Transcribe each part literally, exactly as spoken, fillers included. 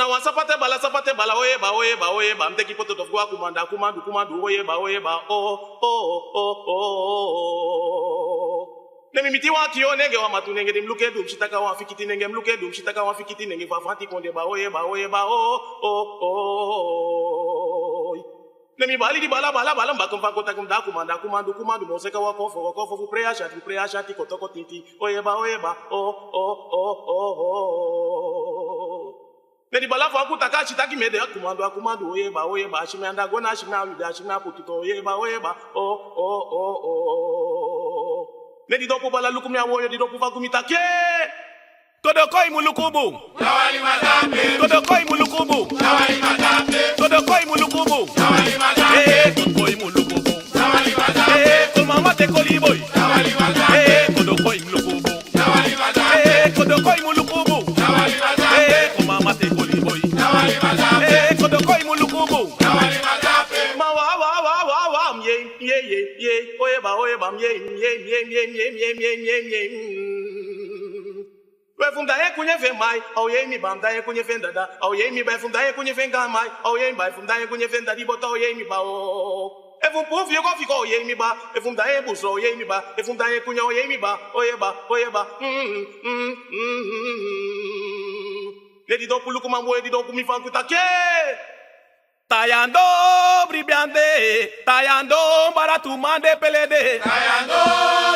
Na wan sapate bala, sapate bala, oye ba, oye ba, oye ba. Mi teki poto tofu go a kumandu, kumandu, kumandu, oye ba, oye ba, o, o, o, o, o. Ne mi miti wan kiyo nenge, wan matu nenge, di mi luku e du mi si taki a wan fikiti nenge, mi luku e du mi si taki a wan fikiti nenge, fu a Afanti kondee ba, oye ba, oye ba, o, o, o, o. Ne mi bali di bala, bala, bala, mi baka mi fa kon taki mi da kumandu, kumandu, kumandu, mi o seka wan konfo, wan konfo fu prei a Asanti, fu prei a Asanti, kotoko tintin, oye ba, oye ba, o, o, o, o, o. Ne di bala fu a ku taki a si taki mi e de a kumandu, a kumandu, oye ba, oye ba, a si mi anda go na, a si mi a wide, a si mi a pututo, oye ba, oye ba, o, o, o, o, o. Ne di dopu bala luku mi a woyo, di dopu fa ku mi taki e. Kodoko i mulukubu. Kodoko i mulukubu. Kodoko i mulukubu. Eh, kodoko i mulukubu. Eh, ko mama te koli boy. Eh, kodoko i mulukubu. Eh, kodoko i mulukubu. Eh, ko mama te koli boy. Eh, kodoko i mulukubu. Ma wa, wa, wa, wa, wa, m ye, ye, ye, ye. Oye ba, oye ba, m ye, m ye, m ye. We fu mi da ye kunye fe mai, oye mi ba, mi da ye kunye fe dada, oye mi ba, fu mi da ye kunye fe ga mai, oye mi ba, fu mi da ye kunye fe dadi bota, oye mi ba, o. E fu mi pu fi go fi go, oye mi ba, e fu mi da ye buso, oye mi ba, e fu mi da ye kunye, oye mi ba, oye ba, oye ba. Mm, mm, mm, mm, mm. Ne di dopu luku mambo, e di dopu mi fa ku taki e. Tayando bribiande, tayando baratu mande pelede. Tayando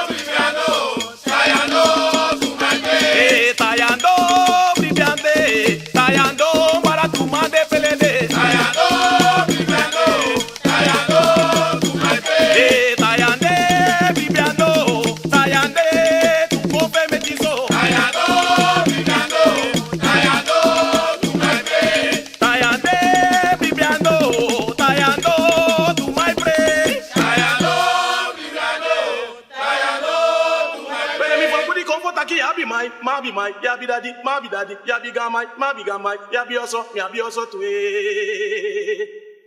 bribiando, tayando tumande. Eh, tayando bribiande, tayando baratu mande pelede. Tayando bribiando, tayando tumande. Eh, tayande bribiando, tayande tu kofe metiso. Tayando bribiando, tayando tumande. Tayande bribiando, tayando tu mai pre. Tayando bribiando, tayando tu mai pre. Bele mi fa ku di konfo taki ya bi mai, ma bi mai, ya bi dadi, ma bi dadi, ya bi ga mai, ma bi ga mai, ya bi oso, mi abi oso tu e.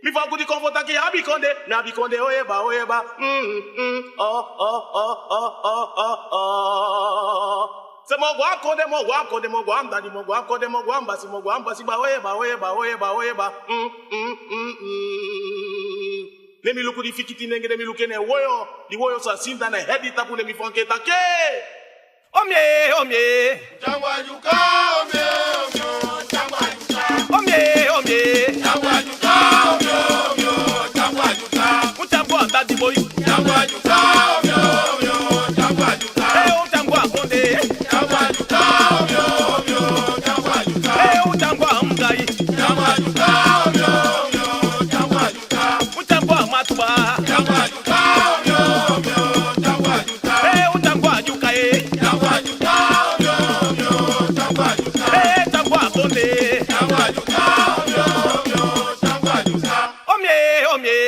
Mi fa ku di konfo taki ya bi kondee, mi abi kondee, oye ba, oye ba. Mm, mm, o, o, o. Se mo gwa kondee, mo gwa kondee, mo gwa dadi, mo gwa kondee, mo gwa basi, mo gwa basi ba, oye ba, oye ba, oye ba, oye ba. Mm, mm, mm, mm. Ne mi luku di fikiti nenge, ne mi luku ne woyo, di woyo sa sinda na hedi tapu, ne mi fa ku taki e. Omie, omie. Jangwa juka, omie, omie, jangwa juka. Omie, omie. Jangwa juka, omie, omie, jangwa juka. Mutambo anda di boy. Jangwa juka, omie, omie, jangwa juka. Eh, o jangwa konde. Jangwa juka, omie, omie, jangwa juka. Eh, o jangwa mgai. Jangwa juka, omie, omie, jangwa juka. Mutambo matuba. Jangwa juka, omie, omie, jangwa juka. Eh, o jangwa juka, eh. Jangwa juka, omie, omie, jangwa juka. Eh, jangwa konde. Jangwa juka, omie, omie, jangwa juka. Omie, omie.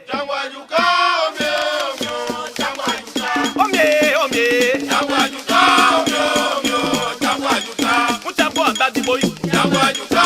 Jangwa juka, omie, omie, jangwa juka. Omie, omie. Jangwa juka, omie, omie, jangwa juka. Mutambo anda di boy. Jangwa juka,